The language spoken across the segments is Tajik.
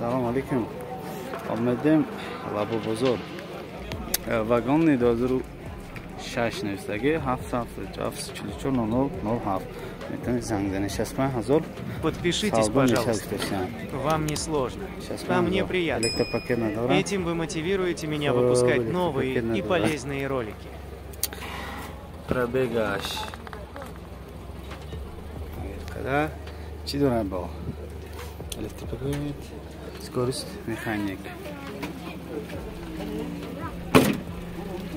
Салом алейкум. Омадем Лабо бозор. Вагони 2006 навистаги 777 44 00 07. Метавонед занг занед 65 000. Подпишитесь, пожалуйста. Вам не сложно, а мне приятно. Этим вы мотивируете меня выпускать новые и полезные ролики. Пробегаш. Когда чӣ дорад бо? Электропакет, скорость механик.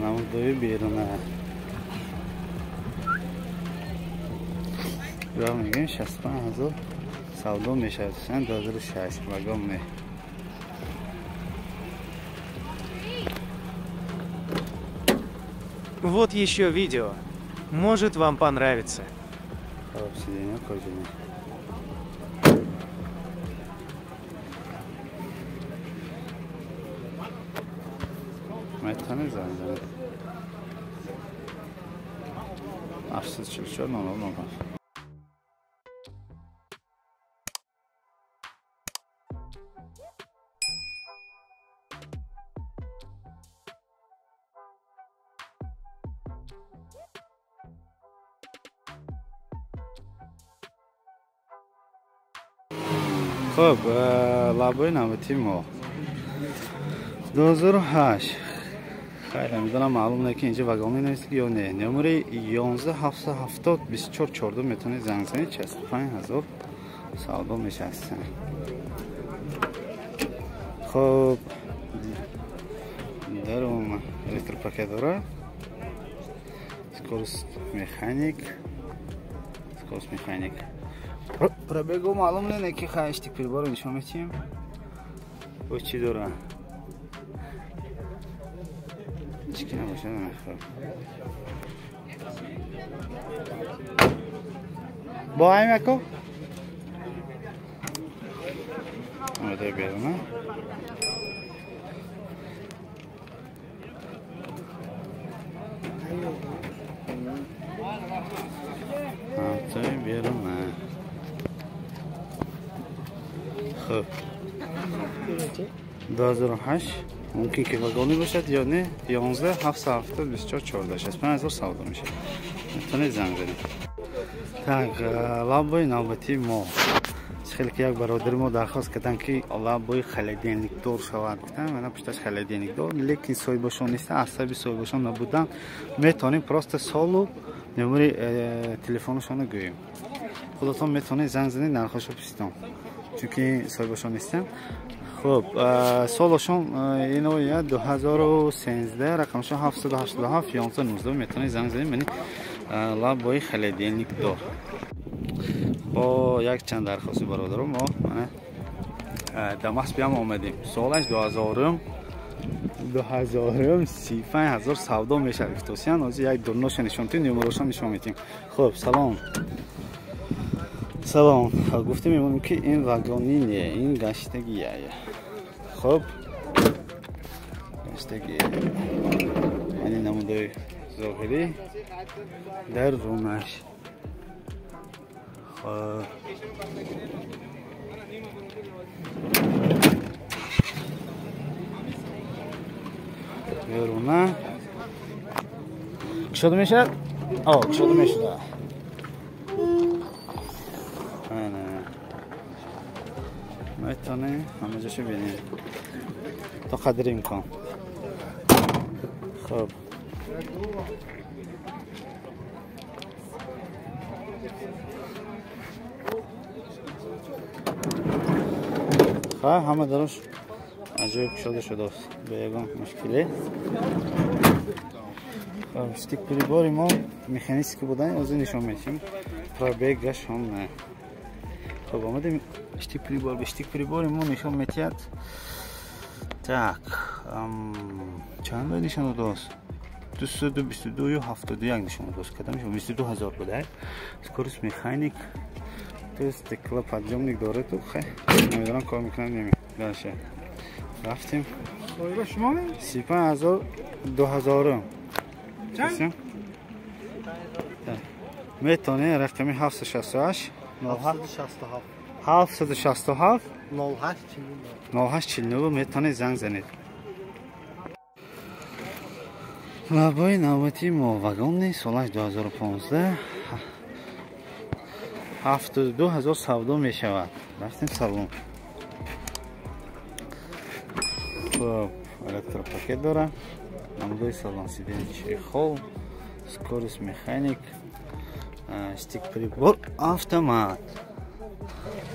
Намудои беруна. Роҳ мегӯем 65 000 савдо мешавад. 2006 вагон ме. Вот еще видео. Может, вам понравится. Сиденье кожаное. Метавонед занг занед. 744 00 07. Хуб, лабои навбатии мо 2008. Хайр, намедонам, маълум не ки инҷа вагони навист ё не. Номери 11 770 24 14 метавонед занг занед. 65 000 савдо мешавад. Хуб, даром электропакет дора. Скорость механик. Скорость механик. Пробегу маълум не ки хайштик прибору нишон метиҳем. Бо чӣ дора? Чӣ ки набошад, хуб. Бо ҳамин яко? Омадаи беруна. Омадаи беруна. Хуб, 2008 мумкин ки вагони бошад ё не. 11 770 24 14 65 000 савдо мешавад. Метавонед занг занед. Так, лабои навбатии мо. Хеле ки як бародари мо дархост карданд ки лабои холодильникдор шавад. Гуфтам, мана пушташ холодильникдор, лекин соҳибашон нестанд, асаби соҳибашон набуданд. Метавонем просто солу номери телефонашонро гӯем. Худатон метавонед занг занед, нархашро пурситон, чунки соҳибашон нестанд. Хуб, солашон ино 2013, рақамашон 787 11 19. Метавонед занг занед. Мани лабои холодильникдор. Бо якчанд дархости бародарон мо мана Дамаск биям омадем. Солаш 2000 35 000 савдо мешавад. Гуфтосиян ҳозир як дурноша нишон метиҳем, номерошон нишон метиҳем. Хуб, салом. Салом. Гуфта мемонем ки ин вагони не, ин гаштагия. Хуб, гаштагия. Мани намудои зоҳирӣ дар румаш. Хуб, беруна кушода мешавад? О, кушода мешавад. Метавонем ҳама ҷошо бинем то қадри имкон. Хуб, ҳама дарош аҷоиб кушода шудааст бе ягон мушкиле. Штик прибори мо механически будан, ҳозир нишон медиҳем. Пробегашон не. Хуб, омадем штик прибор. Штик прибори мо нишон медиҳад. Так, чанд бор нишон додааст? 222 ё 71 нишон додааст. Кадом 22 000 буда. Скорость механик. То стеклоподъёмник дорад ту. Хай, намедонам кор мекунам неми. Дальше. Рафтем. 35 000 2000. Чанд? Метавонед рақами 768 07 67 767 08 49 метавонед занг занед. Лабои навбати мо вагони солаш 2015 72 ҳазор савдо мешавад. Рафтем салон. Хуб, электропакет дора. Намудои салон сиденье чехол, скорость механик, стик прибор автомат.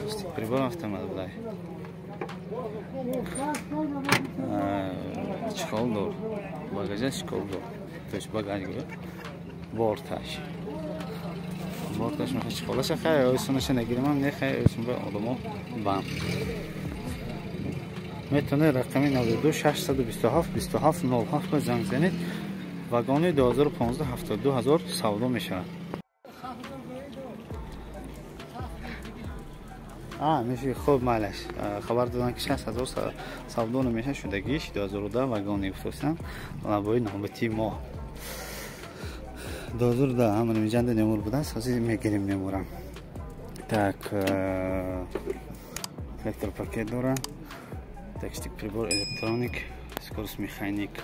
Стик прибор автомат будай. Чехол дор. Багажа чехол дор. То есть багаж гӯ. Борташ. Борташ мехоҳ чехолаша хай, ойсонаша нагиримам, не хай, ойсон ба одамо бам. Метавонед рақами 92 627 27 07 ба занг занед. Вагони 2015 72 ҳазор савдо мешавад. Меши хуб майлаш. Хабар доданд ки 60 ҳазор савдо намешавад шудагиш 2010 вагони гуфтостам. Лабои навбати мо 2010 ҳама нимҷанда немур будааст. Ҳозир мегирем немурам. Так, электропакет дора. Так, стик прибор электроник, скорость механик.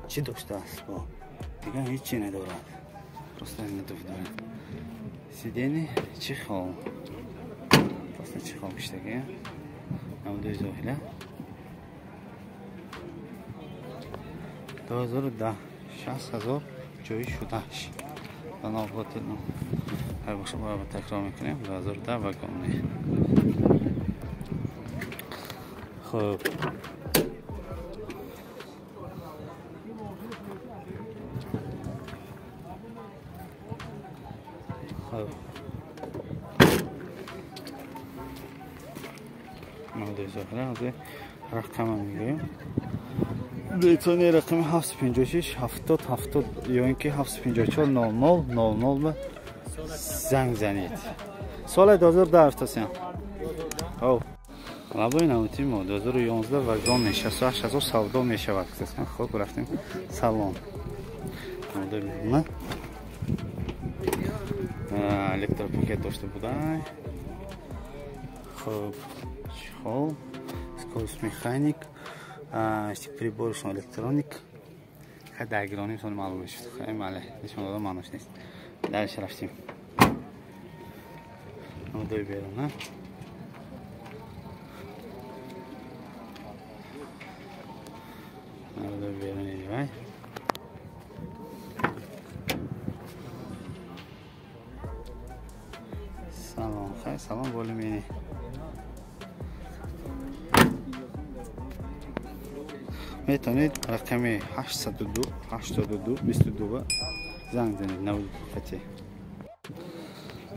Чӣ доштааст бо? Дигар ҳеҷ чи надорад. Просто надуф дорад. Сидени чехол. Просто чехол киштаги. Намудои зоҳира. 2010 60 ҳазор ҷои шудааш. Ба навбати ҳар боша бояд такрор мекунем. 2010 вагони. Хуб. Хуб. Намудои зоҳира ҳозир рақама мегӯем. Бетони рақами 756 70 70 ё ин ки 754 00 00 ба занг занед. Соли 2010 автосиям. Хуб. Лабои навбати мо 2011 вагони 68 ҳазор савдо мешавад. Хуб, рафтем салон. Электропакет дошта будай. Хуб, чехол, скорость механик, стик приборшон электроник. Хай даргироним сон маълум мешуд. Хай мале, нишон додам маънош нест. Дальше рафтем. Намудои берун, намудои беруни вай. Салом, хай салом болимени. Метавонед рақами 802 82 22 занг занед. Навбати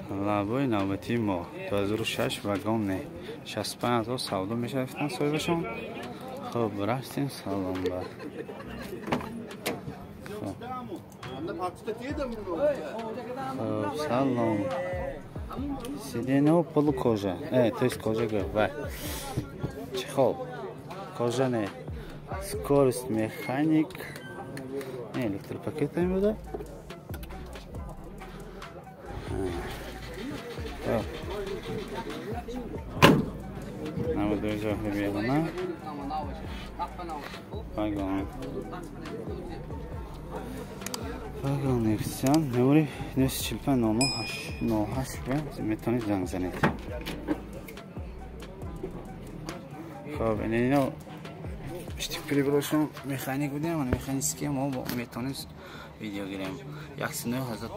лабои навбати мо 2006 вагони 65 ҳазор савдо мешавад соҳибашон. Хуб, рафтем салом ба. Хуб, салом. Сиденье полукожа. То есть кожа гӯ. Чехол. Кожа не. Скорость механик. Не, электропакет ам буда. Намудои зоҳири беруна. Вагон. Вагон Нексиан номери 945 00 08 метавонед занг занед. Хуб, ино штик приборшон механик будем, механический мо метавонем видео гирем. 109 ҳазор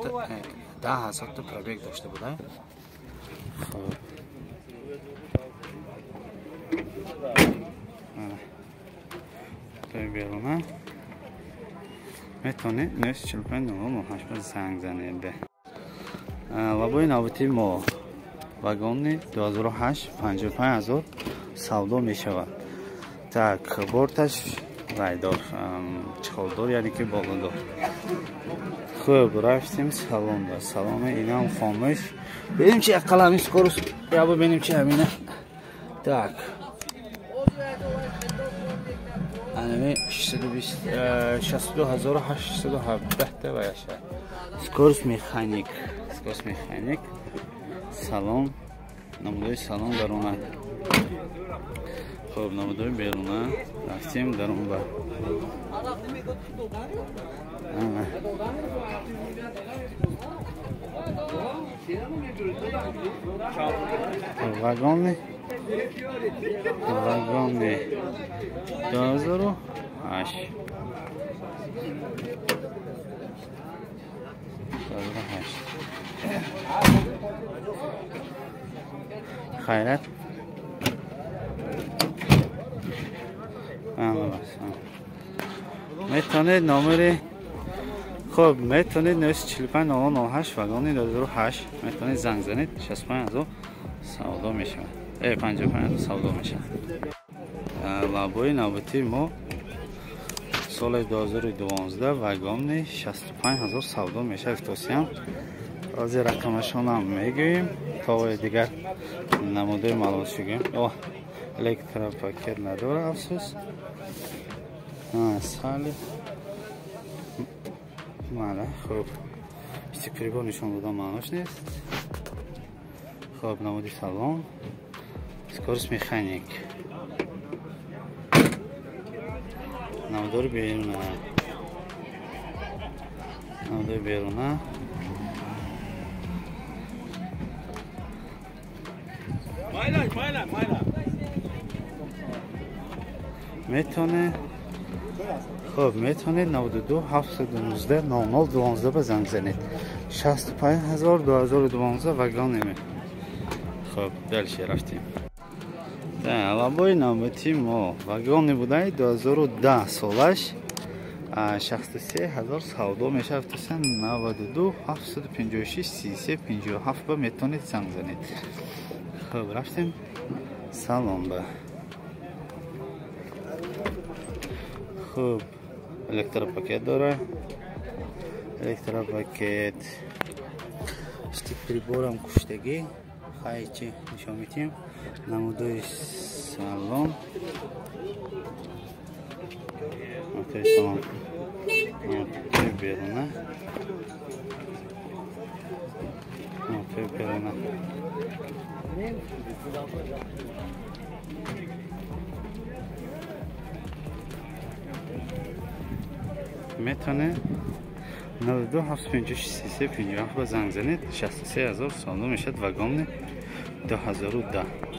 10 ҳазор та пробег дошта буда. Хуб. Беруна метавонед 945 00 08 занг занед. Лабои навбати мо вагони 2008 55 ҳазор савдо мешавад. Так, борташ райдор, чехолдор, яъне ки болодор. Хуб, рафтем салонда. Салони инам хомӯш. Бинем чи ақаллами скорость, я бинем чи ҳамина. Так. Анами 62817 та ваяша. Скорость механик. Скорость механик. Салон. Намудои салон дарона. Хуб, намудои беруна рафтем дарун ба. Вагони 2008. 2008. Хайрат. Метавонед номери хуб метавонед 945 00 вагони 2008 метавонед занг занед 65000 савдо мешавад. 55000 савдо мешавад. Лабои навбатии мо соли 2012 вагони 65000 савдо мешавад. Тосиям ҳозир рақамашонам мегӯем то дигар намудаи маълумот шугем. Электропакет надора афсӯс. Сали мана хуб истикрибо нишон додан маънош нест. Хуб, намуди салон скорость механик, намудори беруна, намудори беруна. Метавонед хуб метавонед 92 719 00 12 ба занг занед. 65000 2012 вагон. Хуб, дальше рафтем. Лабои навбатии мо вагони будаи 2010 солаш 63000 савдо мешавад. 92 756 33 57 ба метавонед занг занед. Хуб, рафтем салон ба. Хуб, электропакет дора. Электропакет. Штик приборам куштагӣ. Хайчи нишон медиҳем. Намудои салон. Намудои салон. Намудои беруна. Намудои беруна. Метавонед 92 756 33 57 ба занг занед. 63000 сомон мешавад вагони 2010.